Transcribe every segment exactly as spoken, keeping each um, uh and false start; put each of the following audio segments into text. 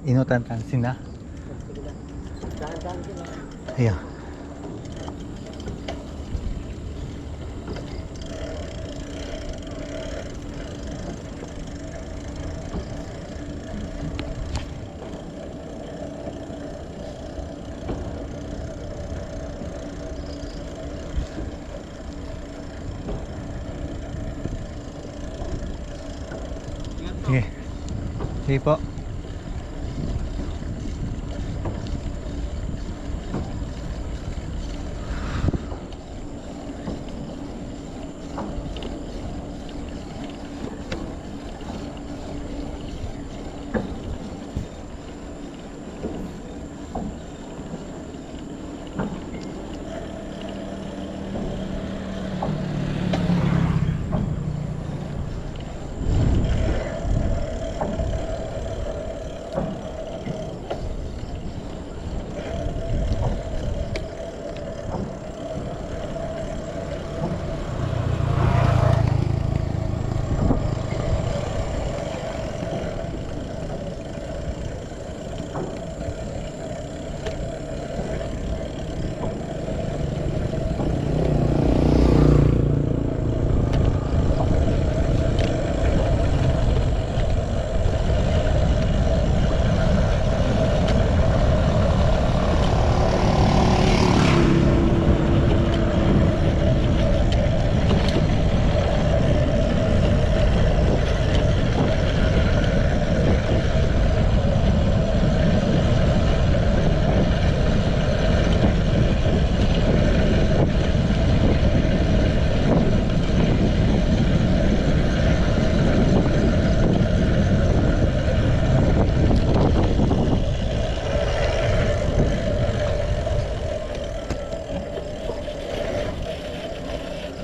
Inutan kan sina. Iya. Sige. Sige po.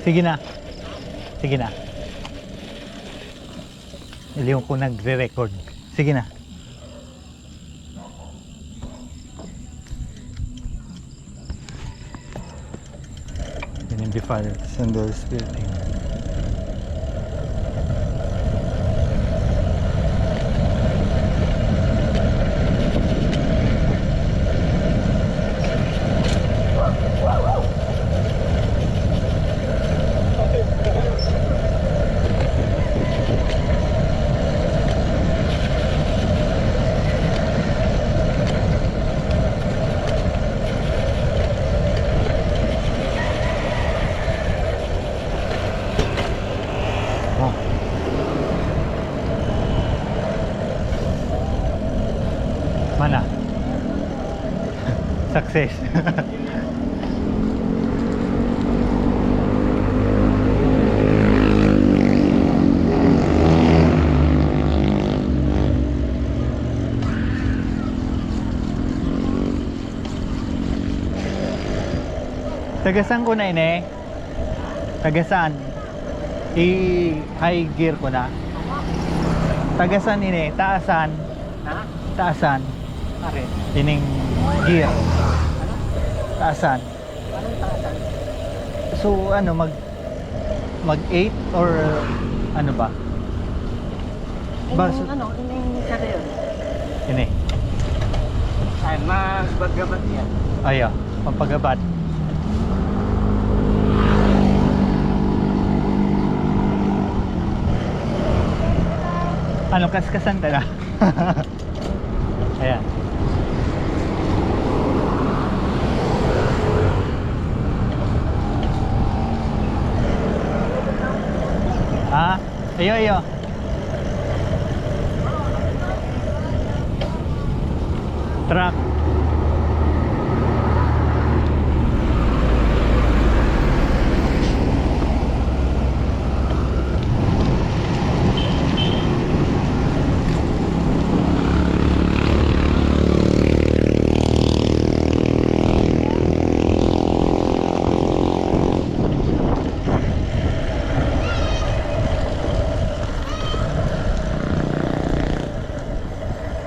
Sige na. Sige na. Iliyon ko nagre-record. Sige na. In the Father, the Son, the Holy Spirit. Amen. Oh. Mana. Success. Taga saan ko na ini? Taga saan? I-high gear ko na. Taga saan ini? Taasan? Ha? Taasan? Pare. Ining gear. Ano? Taasan? Anong taasan? So, ano, mag, mag eight or ano ba? Bas- Ining ano, ining kadayon. Ini. Ay, mas bagabat yan. Ayo, pampagabat. Ano, kaskasan ta na? Ayan. Ha? Iyo, iyo. Truck.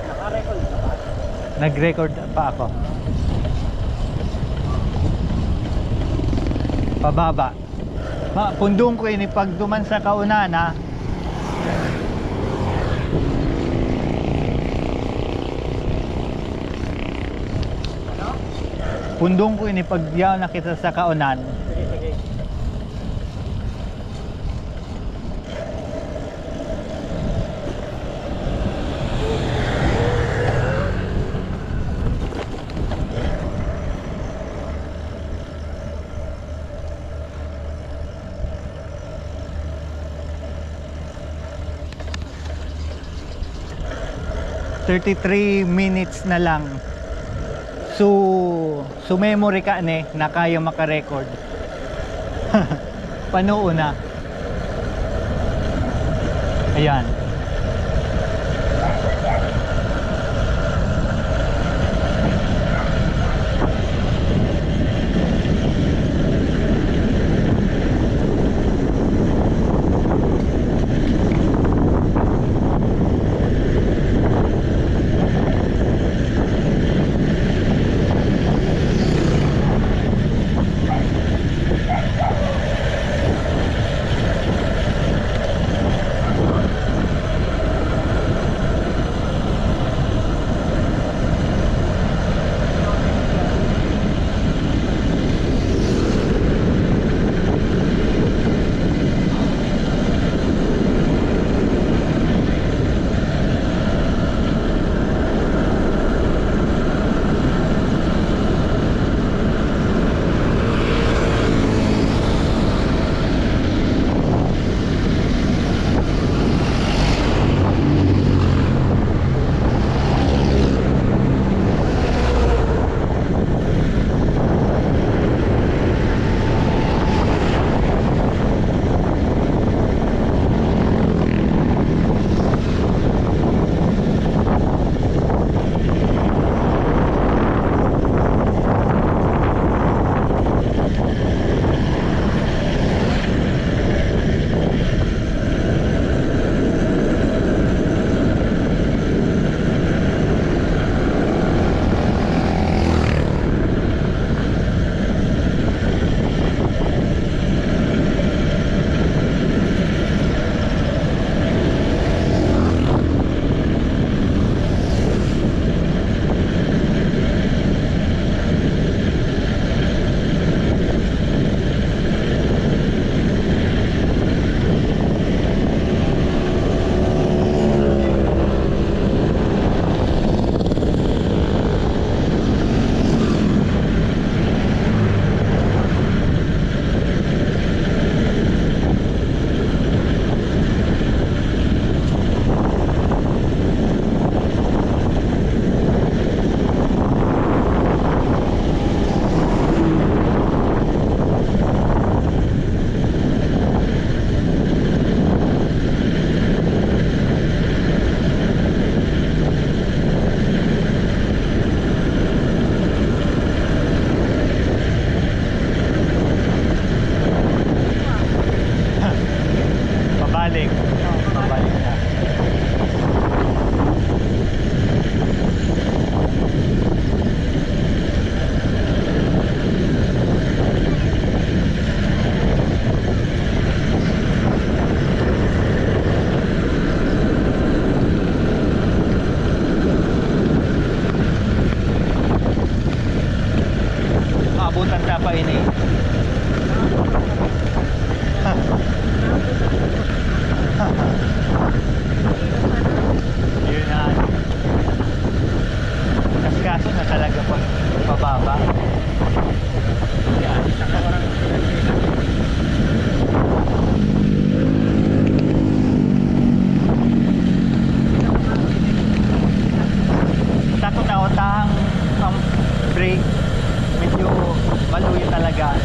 Naka-record ka pa? Nag-record pa ako. Pababa. Ma, pundong ko ini pagduman sa kaunahan, ha. Hundong ko ini pag yaon na kita sa kaonan. Thirty-three minutes na lang. So, so memory ka ni na kaya maka-record. Panuo na. Ayan. Pabalik. Pabalik na. Abutan ta pa ini. Yun na. Kasikaso na talaga pag pababa. Yan. Takot ako, tahang ang brake, medyo maluya talaga.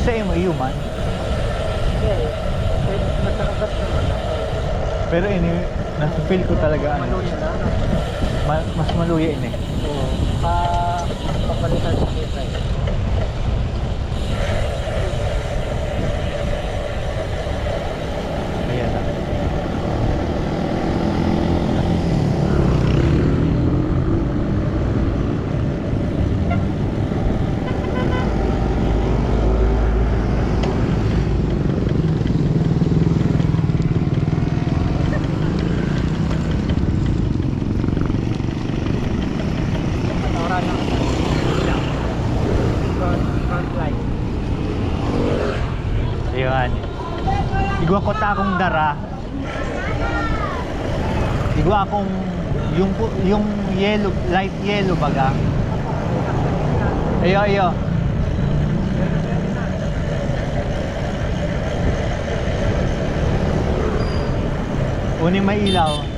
Sa imo, iyo man. Hindi. Pero mas nakagat naman ako. Pero ini, nafe-feel ko talaga ano. Maluya na, ano? Ma- mas maluya ini. Oo. Pa, papalitan sa kita eh. Ayan na. Ano oras na? Front, front light. Ayan. Igwa ko ta akong dara. Igwa akong yung pu- yung yellow, light yellow baga. Iyo, iyo. Uning may ilaw.